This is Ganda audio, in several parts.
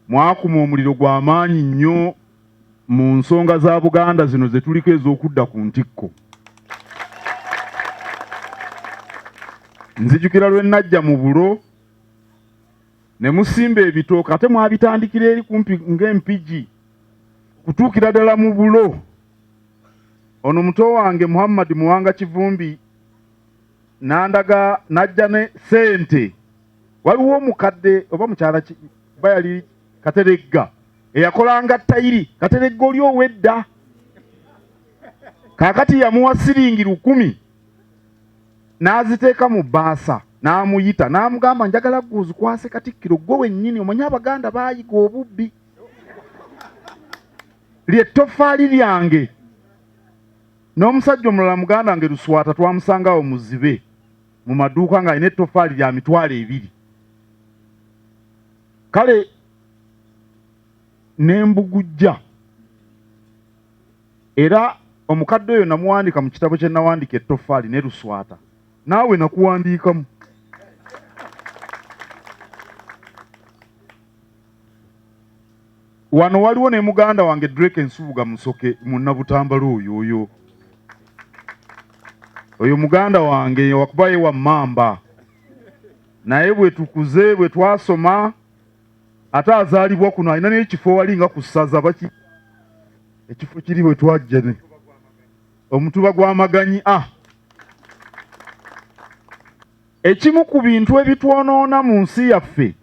Mwakuma omuliro gwa maanyi nnyo mu nsonga za Buganda zino ze tuliko ez'okudda ku ntikko. Nzijukira lwe najja mu bulo ne musimba ebitooke, ate mwabitandikira eri kumpi ng'empigi kutuukira ddala mu bulo. Ono muto wange Muhammad Muwanga Kivumbi nandaga najja ne sente. Waliwo omukadde oba mukyala ba yali Kateregga eyakolanga tayiri. Kateregga oli ow'edda, kaakati yamuwa siringi 1000 n'aziteeka mu bbaasa, n'amuyita n'amugamba, njagala ggwe ozikwase Katikkiro, ggwe wennyini omanyi Abaganda baayiga obubbi, ly'ettofaali lyange. N'omusajja omulala muganda wange Luswata twamusanga awo muzibe mu maduuka ng'alina ettofaali lya 20,000. Kale ne mbugujja, era omukadde oyo namuwandiika mu kitabo kye nawandiika ettofaali ne Luswata, naawe nakuwandiikamu. Wano waliwo ne muganda wange Drake Nsubuga Musoke munnabutambala oyo oyo oyo muganda wange wakuba ye wa Mmamba, naye bwe tukuze bwe twasoma ate azaalibwa kuno, alina n'ekifo wali nga ku ssaza baki ekifo kiri bwe twajja ne omutuba gw'amaganyi. Ekimu ku bintu ebitwonoona mu nsi yaffe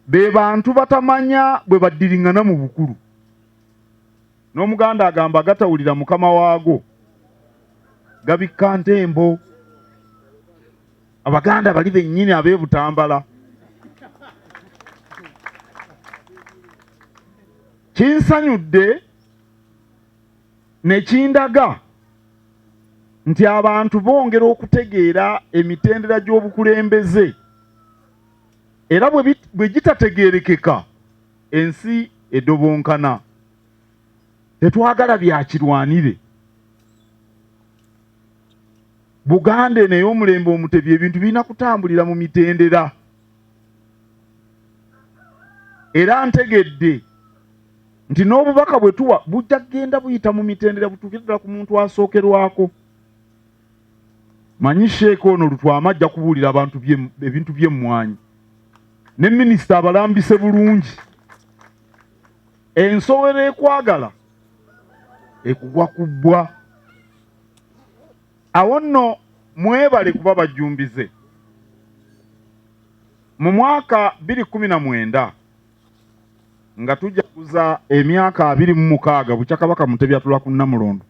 be bantu batamanya bwe baddiriŋŋana mu bukulu. N'Omuganda agamba agatawulira mukama waago gabikka ntembo. Abaganda bali bennyini ab'e Butambala. Kinsanyudde ne kindaga nti abantu bongera okutegeera emitendera gy'obukulembeze, era bwe gitategeerekeka ensi edobonkana. Tetwagala bya kirwanire. Buganda eno ey'omulembe Omutebi ebintu birina kutambulira mu mitendera. Era ntegedde nti n'obubaka bwe tuwa bujja kugenda buyita mu mitendera butuukire ddala ku muntu asookerwako. Manyi Sheikh ono Lutwama ajja kubuulira abantu ebintu by'emmwanyi, ne minisita abalambise bulungi. Ensowera ekwagala ekugwa ku bbwa. Awo nno mwebale kuba bajjumbize. Mu mwaka 2019 nga tujaguza emyaka 26 bukya Kabaka Mutebi atula ku Nnamulondo,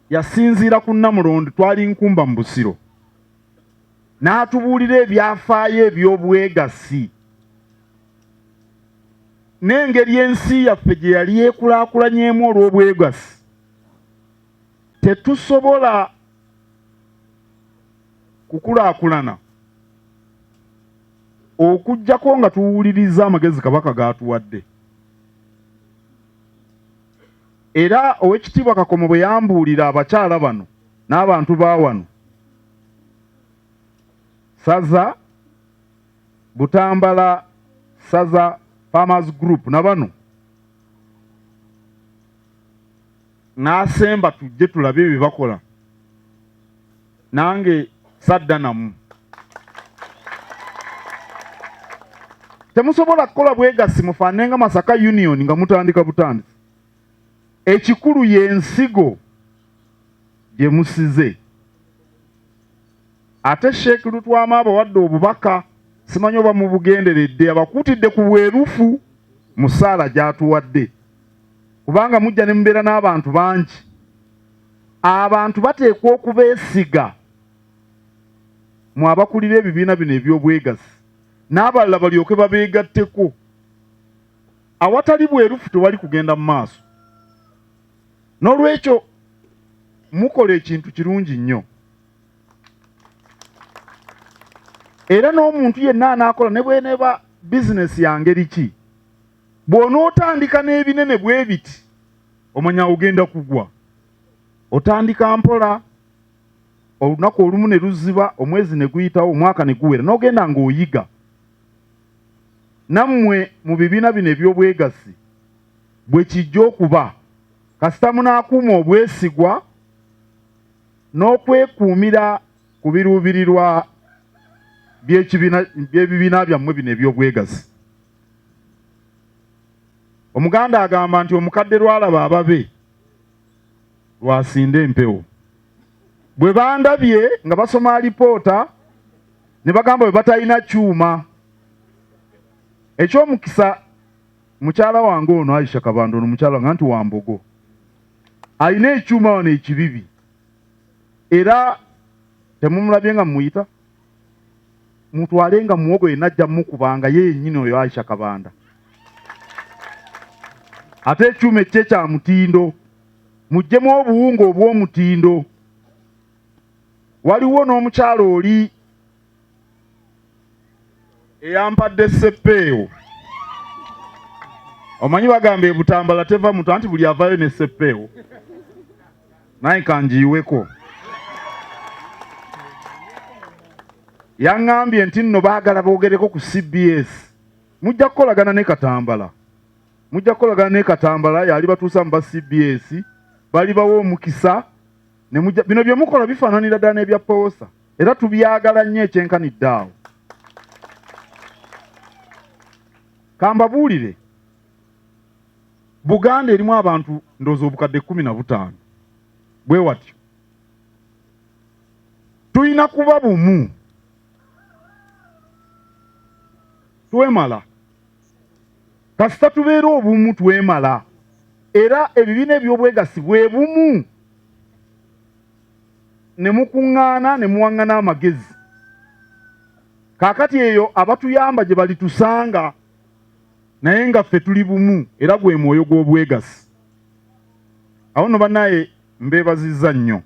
yasinziira ku Nnamulondo, twali Nkumba mu Busiro, n'atubuulira ebyafaayo eby'obwegassi n'engeri ensi yaffe gye yali ekulaakulanyeemu olw'obwegassi. Tetusobola kukulaakulana okuggyako nga tuwuliriza amagezi Kabaka g'atuwadde. Era Oweekitiibwa Kakomo bwe yambuulira abakyala bano n'abantu ba wano, Ssaza Butambala, Ssaza Farmers Group na bano, n'asemba tujje tulabe bye bakola, nange sadda namu. Temusobola kukola bwegassi mufaanane nga Masaka Union nga mutandika butandisi. Ekikulu y'ensigo gye musize. Ate Sheikh Lutwama abawadde obubaka, simanyi oba mubugenderedde, abakuutidde ku bwerufu mu ssaala gy'atuwadde, kubanga mujja ne mubeera n'abantu bangi. Abantu bateekwa okubeesiga mwe abakulira ebibiina bino eby'obwegassi, n'abalala balyoke babeegatteko. Awatali bwerufu tewali kugenda mu maaso. N'olwekyo mukola ekintu kirungi nnyo. Era n'omuntu yenna anaakola ne bw'eneeba bizinesi ya ngeri ki, bw'onootandika n'ebinene bwe biti omanya ogenda kugwa. Otandika mpola, olunaku olumu ne luziba, omwezi ne guyitawo, omwaka ne guwera, n'ogenda ng'oyiga. Nammwe mu bibiina bino eby'obwegassi bwe kijja okuba, kasita munaakuuma obwesigwa n'okwekuumira ku biruubirirwa by'ebibiina byammwe bino eby'obwegassi. Omuganda agamba nti omukadde lw'alaba ababe lw'asinda empewo. Bwe bandabye nga basoma alipoota ne bagamba bwe batalina kyuma. Eky'omukisa mukyala wange ono Aisha Kabanda, ono mukyala wange anti wa Mbogo, alina ekyuma wano ekibibi, era temumulabye nga mumuyita, mutwale nga muwogo yenna ajja mukubanga ye yennyini oyo Aisha Kabanda. Ate ekyuma ekye kya mutindo, muggyemu obuwunga obw'omutindo. Waliwo n'omukyala oli eyampadde seppeewo. Omanyi bagamba ebutambala teva mutu, anti buli avayo ne seppeewo, naye kangiyiweko. Yaŋŋambye nti nno baagala boogereko ku CBS. Mujja kukolagana ne Katambala, mujja kukolagana ne Katambala, yali batuusa mu ba CBS, balibawa omukisa ne mujja. Bino bye mukola bifaananira ddala n'ebya Poosa, era tubyagala nnyo ekyenkanidde awo. Kambabuulire, Buganda erimu abantu ndowooza obukadde 15 bwe watyo. Tulina kuba bumu, twemala. Kasita tubeera obumu twemala, era ebibiina eby'obwegassi bwe bumu ne mukuŋŋaana ne muwaŋŋana amagezi. Kaakati eyo abatuyamba gye balitusanga, naye nga ffe tuli bumu, era gwe mwoyo gw'obwegassi. Awo nno bannaye mbeebazizza nnyo.